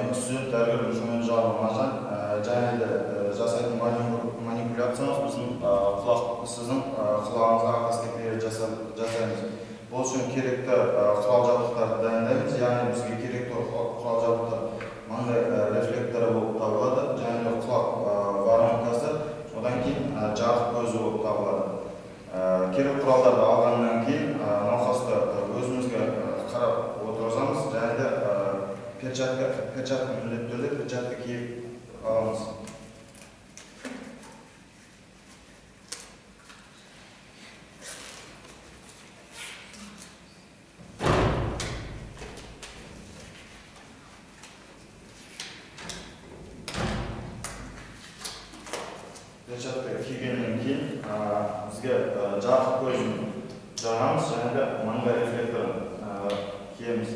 Мен студент дәрігер Мұхамеджанов Мажан, және де жасайтын манипуляциямыз біздің құлақ, сіздің құлағыңызға отоскопия жасаймыз. Бұл үшін керекті құрал жабдықтарды дайындаймыз, яғни бізге керекті құрал жабдықтар маңдай рефлекторы болып табылады, және де құлақ воронкасы, одан кейін жарық көзі болып табылады. Керек құралдарды алғаннан кейін науқасты өзімізге қарап отырғызамыз, және де перчатка міндетті түрде перчатка киіп аламыз. Перчатка кигеннен кейін бізге жарық көзін жағамыз, және де маңдай рефлекторын киеміз.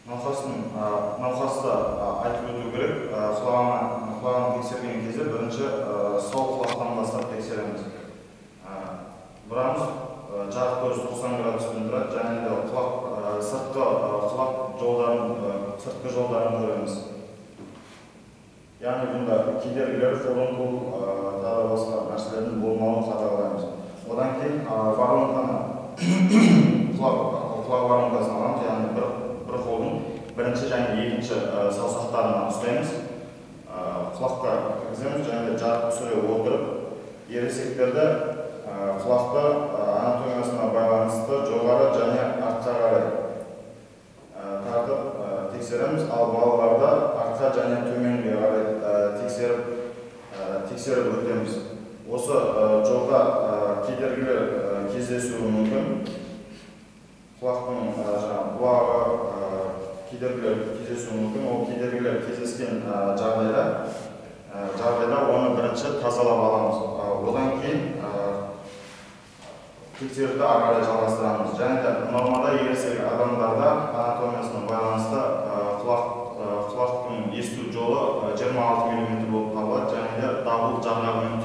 Науқасты айтып өту керек, құлағын тексерген кезде бірінші сол құлақтан бастап тексереміз. Бұрамыз, жарық көзі 90 градуспен тұрады, және де құлақ, сыртқы құлақ жолдарын, сыртқы жолдарын көреміз. Яғни бұнда кедергілер, фурункул, тағы басқа нәрселердің болмауын қадағалаймыз. Одан кейін воронканы, құлақ воронкасын аламыз, яғни бір қолдың бірінші және екінші саусақтарынан ұстаймыз. Құлаққа кіргіземіз және де жарық түсіре отырып, ересектерді құлақты анатомиясына байланысты жоғары және артқа қарай тартып тексереміз, ал балаларда артқа және төменге қарай тексеріп өтеміз. Осы жолда кедергілер кездесуі мүмкін. Құлақтың бұлағы кедергілер кездесуі мүмкін. Ол кедергілер кездескен жағдайда оны бірінші тазалап аламыз. Одан кейін тексеруді ары қарай жалғастырамыз. Және де нормада ересек адамдарда анатомиясына байланысты құлақтың есту жолы 26 мм болып табылады, және де дабыл жарғағымен